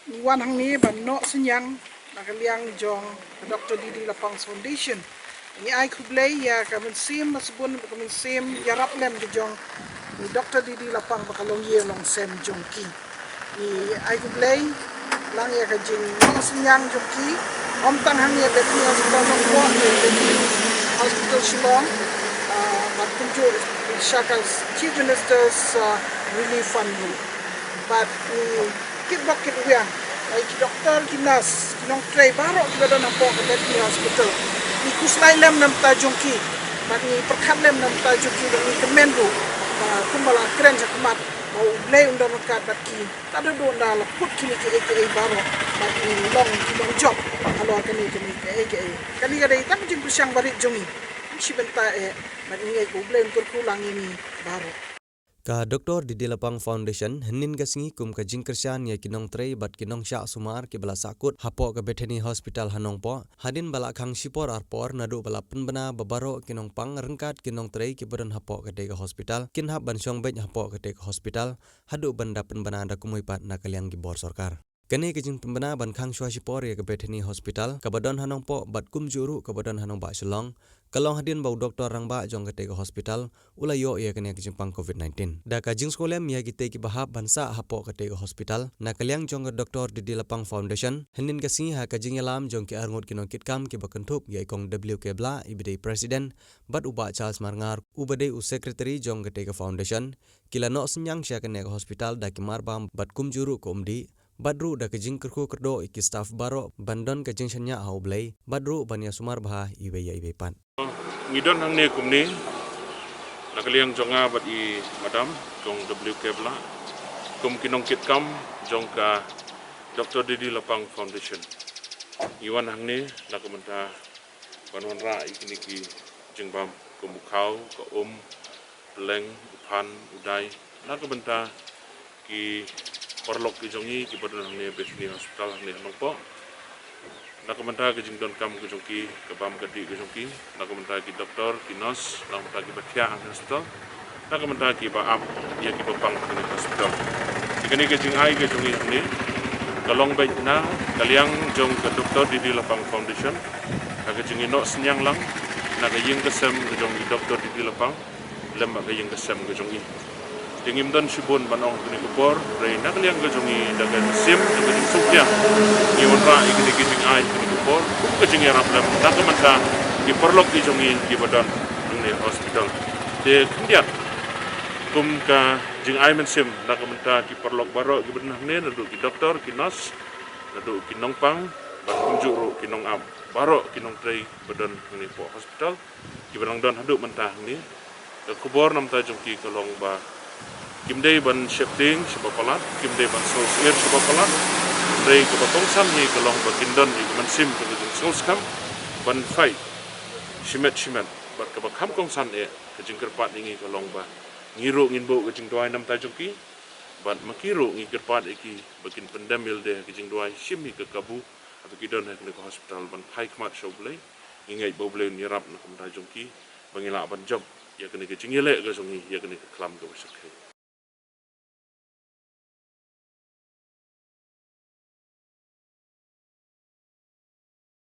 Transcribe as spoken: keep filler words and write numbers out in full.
Ngi wan hangne ban noh synñiang na ka liang jong ka Doctor D D Lapang Foundation. Ngi ai khublei ïa ka mynsiem, ba sbun ka mynsiem ïarap lem ka jong i Doctor D D Lapang ba ka long ïa long sem jong ki. Ngi ai khublei lang ïa ka jingnoh synñiang jong ki. Ym tang hangne Bethany Hospital Nongpoh, Bethany Hospital Shillong, ah, bad kumjuh sha ka Chief Minister's, ah, Relief Fund ruh. Bad ngi kit bok kit wiang ïa ki doktor, ki nurse, ki nongtrei baroh kiba don hapoh ka Bethany Hospital. Ngi khuslai lem na bynta jong ki bad ngi pyrkhat lem na bynta jong ki, bad ngi kmen ruh ba kumba la kren shakhmat ba U Blei un don ryngkat bad ki. Ka dei ba la put kine kiei kiei baroh bad ngi long ki nongjop halor kane kane kiei kiei. Kane ka dei tang ka jingpyrshang barit jong ngi. Shi bynta eh bad ngi ngeit ba U Blei un kyrkhu lang ïa ngi baroh. Ka Doctor D D Lapang Foundation hynnin ka sngi kum ka jingkyrshan ïa ki nongtrei bad ki nongshah sumar kiba la sahkut hapoh ka Bethany Hospital ha Nongpoh, hadien ba la khang shipor arpor naduh ba la pynbna ba baroh ki nongpang ryngkat ki nongtrei kiba don hapoh katei ka hospital kin hap ban shong beit hapoh katei ka hospital haduh ban da pynbna da kumwei pat na ka liang ki bor sorkar. Kane ka jingpynbna ban khang shuwa shipor ïa ka Bethany Hospital kaba don ha Nongpoh bad kumjuh ruh kaba don ha Nongbah Shillong, ka long hadien ba u doktor rangbah jong katei ka hospital u la ïoh ïa kane ka jingpang covid nineteen. Da ka jingsngewlem ïa kitei kiba hap ban sah hapoh katei ka hospital, na ka liang jong ka Doctor D D Lapang Foundation, hynnin ka sngi ha ka jingïalam jong ki arngut ki nongkitkam kiba kynthup ïa i Kong W K Blah iba dei i President, bad u Bah Charles Marngar uba dei u Secretary jong katei ka foundation, ki la noh synñiang sha kane ka hospital da ki marbam bad kumjuh ruh ka umdih, bad ruh da ka jingkyrkhu kyrdoh ïa ki staff baroh ban don ka jingshaniah ha U Blei, bad ruh ban ïa sumar bha iwei ïa iwei pat. Ngi don hangne kumne na ka liang jong nga bad i Madam Kong W K Blah kum ki nongkitkam jong ka Doctor D D Lapang Foundation. Ngi wan hangne na ka bynta ban wanrah ïa kine ki jingbam kum u khaw, ka um, pylleng, u phan, u dai, na ka bynta ki paralok ki jong ngi kiba don hangne Bethany Hospital hangne ha Nongpoh. Na ka bynta ka jingdonkam ka jong ki, ka bam ka dih ka jong ki, na ka bynta ki doktor, ki nurse, na ka bynta kiba thiah hangne hospital, na ka bynta kiba ap ïa kiba pang hangne hospital. Te kane ka jingai ka jong ngi hangne ka long beit na ka liang jong ka Doctor D D Lapang Foundation, ha ka jingïanoh synñiang lang na ka ïing ka sem ka jong i Doctor D D Lapang lem bad ka ïing ka sem ka jong i. Te ngim don shibun ban ong ha kane ka por, hynrei na ka liang ka jong i da ka mynsiem da ka jingsngewkhia ngi wanrah ïa kane ka jingai ha kane ka por kum ka jingïarap lem na ka bynta ki paralok ki jong i kiba don hangne hospital. Te khyndiat kum ka jingai mynsiem na ka bynta ki paralok baroh kiba don hangne, naduh ki doktor, ki nurse, naduh ki nongpang, bad kumjuh ruh ki nongap, baroh ki nongtrei ba don hangne hapoh hospital kiba dang don haduh mynta hangne. Ka khubor na bynta jong ki ka long ba kim dei ban sheptieng shaba palat, kim dei ban sngewsyier shaba palat. Hynrei kaba kongsan hi ka long ba kin don ïa ka mynsiem ka jingsngewskhem ban fight shimet shimet. Bad kaba kham kongsan eh, ka jingkyrpad ïa ngi ka long ba ngi ruh ngin buh ka jingduwai na bynta jong ki, bad ma ki ruh ngi kyrpad ïa ki ba kin pyndem ïalade ha ka jingduwai, shim ïa ka kabu haba ki don ha kane ka hospital ban phai khmat sha U Blei. Ngi ngeit ba U Blei un ïarap na ka bynta jong ki ba ngin lah ban jop ïa kane ka jingïaleh ka jong ngi, ïa kane ka khlam kaba shyrkhei.